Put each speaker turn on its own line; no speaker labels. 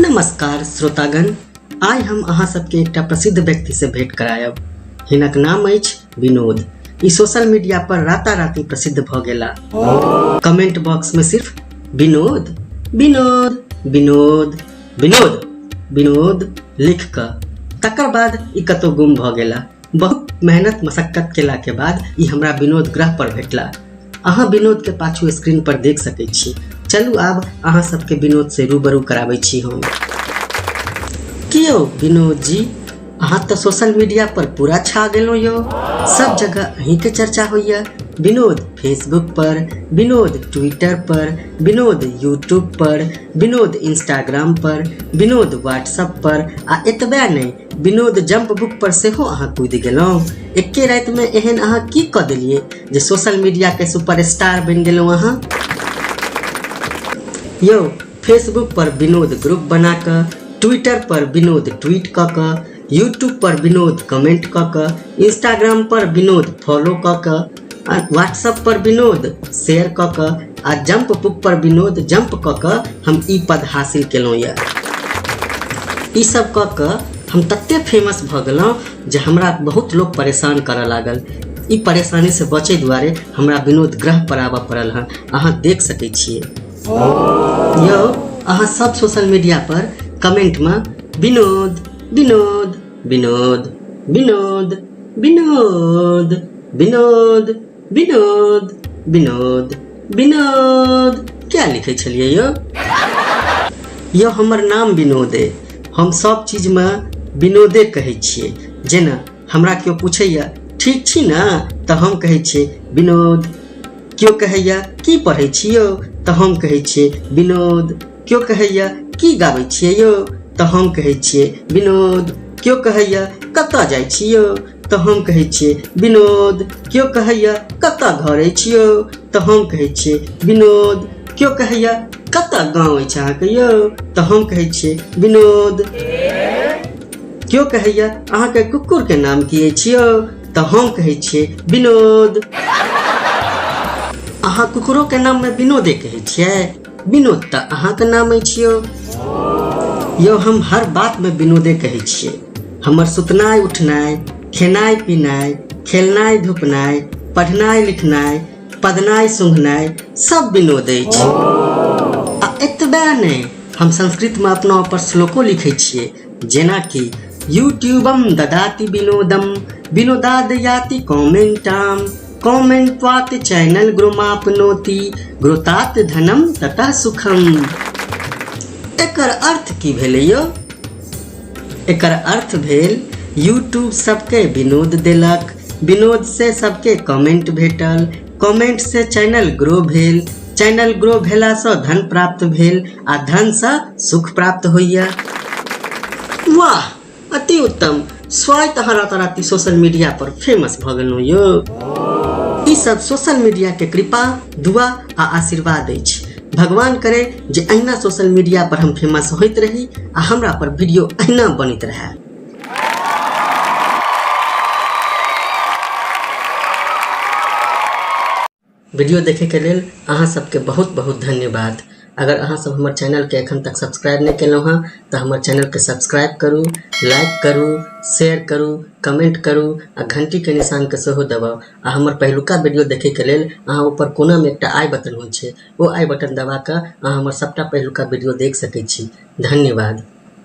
नमस्कार श्रोतागण, आइ हम अहाँ सबके एकटा प्रसिद्ध व्यक्ति से भेंट करायब। हिनक नाम अछि विनोद। ई सोशल मीडिया पर राताराती प्रसिद्ध भऽ गेला। कमेंट बॉक्स में सिर्फ विनोद विनोद विनोद विनोद विनोद लिख कऽ तकर बाद ई कतौ गुम भऽ गेला। बहुत मेहनत मशक्कत केला के बाद ई हमरा विनोद ग्रह पर भेटला। अहाँ विनोद के पाछू स्क्रीन पर देख सकै छी। चलू आब अहाँ सबके विनोद से रूबरू कराबै छी हम। की यौ विनोद जी, अहाँ तऽ सोशल मीडिया पर पूरा छा गेलहुँ यौ। सब जगह अहींके चर्चा होइए। विनोद फेसबुक पर, विनोद ट्विटर पर, विनोद यूट्यूब पर, विनोद इंस्टाग्राम पर, विनोद व्हाट्सएप पर आ एतबे नहि विनोद जंप बुक पर सेहो अहाँ कूदि गेलहुँ। एके रातिमे एहन अहाँ की कऽ देलियै जे सोशल मीडिया के सुपरस्टार बनि गेलहुँ अहाँ? यौ फेसबुक पर विनोद ग्रुप बना कऽ, ट्विटर पर विनोद ट्वीट कऽ कऽ, यूट्यूब पर विनोद कमेंट कऽ कऽ, इंस्टाग्राम पर विनोद फॉलो कऽ कऽ, आ व्हाट्सएप पर विनोद शेयर कऽ कऽ आ जंप बुक पर विनोद जंप कऽ कऽ हम ई पद हासिल केलहुँ यऽ। ई सब कऽ कऽ हम तते फेमस भऽ गेलहुँ जे हमरा बहुत लोक परेशान करऽ लागल। ई परेशानी से बचै दुआरे हमरा विनोद ग्रह पर आबऽ पड़ल हँ। अहाँ देख सकै छियै। यौ अहाँ सब सोशल मीडिया पर कमेंट में विनोद विनोद विनोद विनोद विनोद विनोद विनोद विनोद विनोद क्या लिखै छलियै यौ? यौ हमर नाम विनोद अइ। हम सब चीजमे विनोदे कहै छियै। जेना हमरा केओ पूछैए ठीक छी ने, तऽ हम कहै छियै विनोद। केओ कहैए की पढ़ै छी यौ, तऽ हम कहै छियै विनोद। केओ कहैए की गाबै छियै यौ, तऽ हम कहै छियै विनोद। केओ कहैए कतऽ जाइ छी यौ, तऽ हम कहै छियै विनोद। केओ कहैए कतऽ घर अछि यौ, तऽ हम कहै छियै विनोद। केओ कहैए कतऽ गाँव अछि अहाँके यौ, तऽ हम कहै छियै विनोद। केओ कहैए अहाँके कुकुरके नाम की अछि यौ, तऽ हम कहै छियै विनोद। अहाँ कुकुरोके नाममे विनोदे कहै छियै? विनोद तऽ अहाँके नाम अछि यौ। यौ हम हर बातमे विनोदे कहै छियै। हमर सुतनाइ उठनाइ, खेनाइ पिनाइ, खेलनाइ धुपनाइ, पढ़नाइ लिखनाइ, पदनाइ सुंघनाइ सब विनोद अछि। आ एतबे नहि, हम संस्कृतमे अपना ऊपर श्लोको लिखै छियै, जेनाकि यूट्यूबम ददाति विनोदम, विनोदाद याति कमेंटाम, कमेंटवात चैनल ग्रोमापनोति, ग्रोतात धनम ततः सुखम। एकर अर्थ की भेलै यौ? एकर अर्थ भेल यूट्यूब सबके विनोद देलक, विनोद से सबके कमेंट भेटल, कमेंट से चैनल ग्रो भेल, चैनल ग्रो भेलासँ धन प्राप्त भेल आ धनसँ सुख प्राप्त होइए। वाह, अति उत्तम। स्वाइत अहाँ राताराती सोशल मीडिया पर फेमस भऽ गेलहुँ यौ। ई सब सोशल मीडिया के कृपा, दुआ आ आशीर्वाद अछि। भगवान करे जे अहिना सोशल मीडिया पर हम फेमस होइत रही आ हमरा पर वीडियो अहिना बनैत रहए। वीडियो देखे के लेल अहाँ सबके बहुत बहुत धन्यवाद। अगर अहाँ सब हमर चैनल के एखन तक सब्सक्राइब नहीं केलहुँ हँ तऽ हमर चैनल के सब्सक्राइब करू, लाइक करू, शेयर करू, कमेंट करू आ घंटी के निशान के सेहो दबाउ। आ हमर पहिलुका वीडियो देखे के लेल अहाँ ऊपर कोना में एकटा आई बटन होइ छै, ओ आई बटन दबा कऽ अहाँ हमर सबटा पहिलुका वीडियो देख सकै छी। धन्यवाद।